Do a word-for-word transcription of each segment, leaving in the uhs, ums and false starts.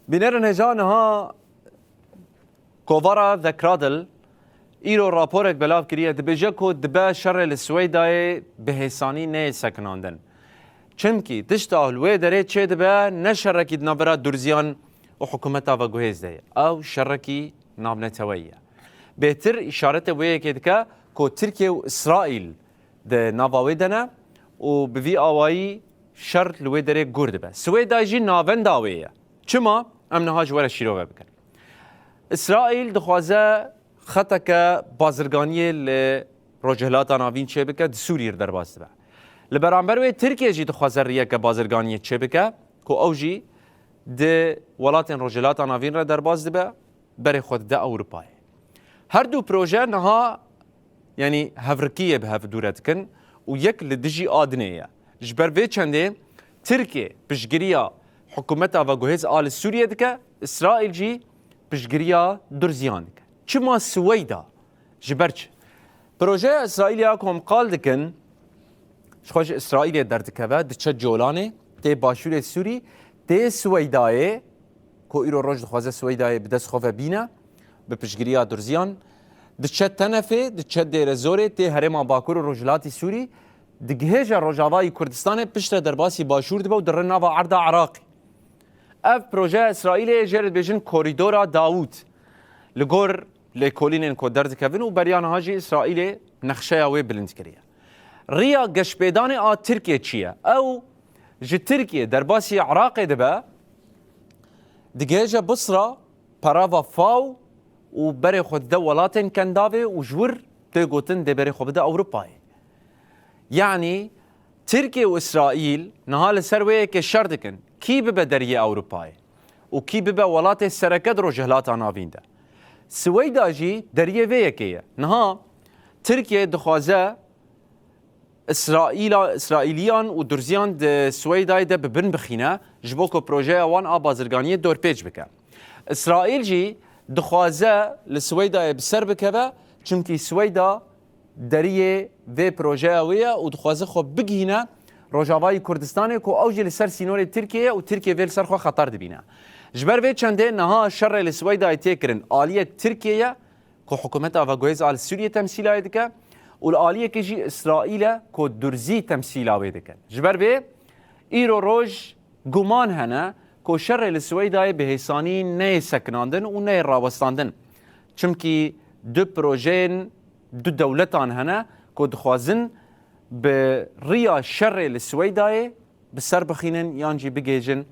Bînerin hêja niha kovara The Cradle îro raporek belav kiriye, dibêje ku dibe şerê li Swêdayê bi hêsanî neyê sekinandin. Çimkî tişta li wê derê çêdibe ne şerekî di navbera Durziyan û hikûmeta veguhêz de ye. Ew şerekî navneteweyî ye. Bêtir îşarete wê yekê dike ku Tirkiye û Îsraîl di nava wê de ne û bi vî awayî şer li wê derê gur dibe. Swêda jî navenda wê ye. Çima? Em niha ji we re şîrove bikin. Îsraîl dixwaze xeteke bazirganiyê li Rojhilata Navîn çêbike, di Sûriyê derbas dibe. Li beramber wê Tirkiye jî dixwaze riyeke bazirganiyê çêbike ku ew jî di welatên Rojhilata Navîn re derbas dibe, berê xwe dide Ewropayê. Her du proje niha, yanî hevrikiyê bi hev dûre dikin û yek li dijî a dinê ye. Ji ber vê çendê Tirkiye piştgiriya hikûmeta veguhêz a li Sûriyê dike, Îsraîl jî piştgiriya Durziyan dike. Çima Swêda? Ji ber çi? Projeya Îsraîlê ya ku em qal dikin, ji xwe ji Îsraîlê derdikeve, diçe Colanê, tê başûrê Sûrî, tê Swêdayê, ku îro roj dixwaze Swêdayê bi dest xwe ve bîne, bi piştgiriya Durziyan, diçe Tenefê, diçe Dêrezorê, tê herêma Bakur û Rojhilatî Sûrî, digihêje Rojavayî Kurdistanê, piştre derbasî Başûr dibe û dire nava erda Iraqê. Ev projeya Îsraîlê jê re dibêjin Korîdora Dawûd. Li gor lêkolînên ku derdikevin û beriya niha jî Îsraîlê nexşeya wê bilind kiriye. Riya geşpêdanê a Tirkiye çi ye? Ew ji Tirkiye derbasî Iraqê dibe, digihêje Bisra, perava Faw û berê xwe dide welatên Kendavê û ji wir tê gotin dê berê xwe bide Ewropayê. Yanî Tirkiye û Îsraîl niha li ser wê yekê şer dikin. Kî bibe deriyê Ewropayê? Û kî bibe welatê sereke di Rojhilata Navîn de? Swêda jî deriyê vê yekê ye. Niha Tirkiye dixwaze Îsraîla, Îsraîliyan û Durziyan di Swêdayê de bi bin bixîne, ji bo ku projeya wan a bazirganiyê dorpêç bike. Îsraîl jî dixwaze li Swêdayê bi ser bikeve, çimkî Swêda deriyê vê projeya wê ye û dixwaze xwe bigihîne Rojavayî Kurdistanê ku ew jî li ser sînorê Tirkiyê ye û Tirkiye vê li ser xwe xeter dibîne. Ji ber vê çendê niha şerê li Swêdayê tê kirin aliyek Tirkiye ye ku hikûmeta veguhêz a li Sûriyê temsîla wê dike û li aliyekê jî Îsraîl e ku Durzî temsîla wê dikin. Ji ber vê îro roj guman hene ku şerê li Swêdayê bi hêsanî neyê sekinandin û neyê rawestandin. Çimkî du projeyên du dewletan hene ku dixwazin bi riya şerê li Swêdayê bi ser bixînin yan jî bigihêjin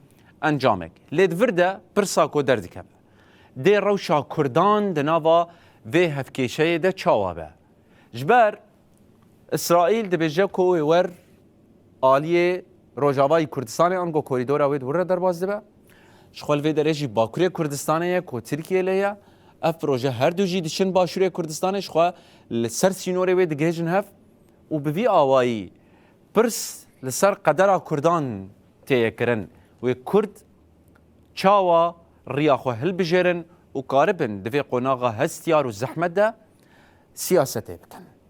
encamek. Lê di vir de pirsa ku derdikeve, dê rewşa Kurdan di nava vê hevkêşeyê de çawa be? Ji ber Îsraîl dibêje ku wê wer aliyê Rojavayî Kurdistanê ango korîdora wê di wir re derbas dibe. Ji xwe li vê derê jî Bakurê Kurdistanê ye ku Tirkiye lê ye. Ev proje her du jî diçin Başûrê Kurdistanê, ji xwe li ser sînorê wê digihêjin hev û bi vî awayî pirs li ser qedera Kurdan tê ye kirin. Wê Kurd çawa riya xwe hilbijêrin û karibin di vê qonaxa hestiyar û zehmet de siyasetê bikin.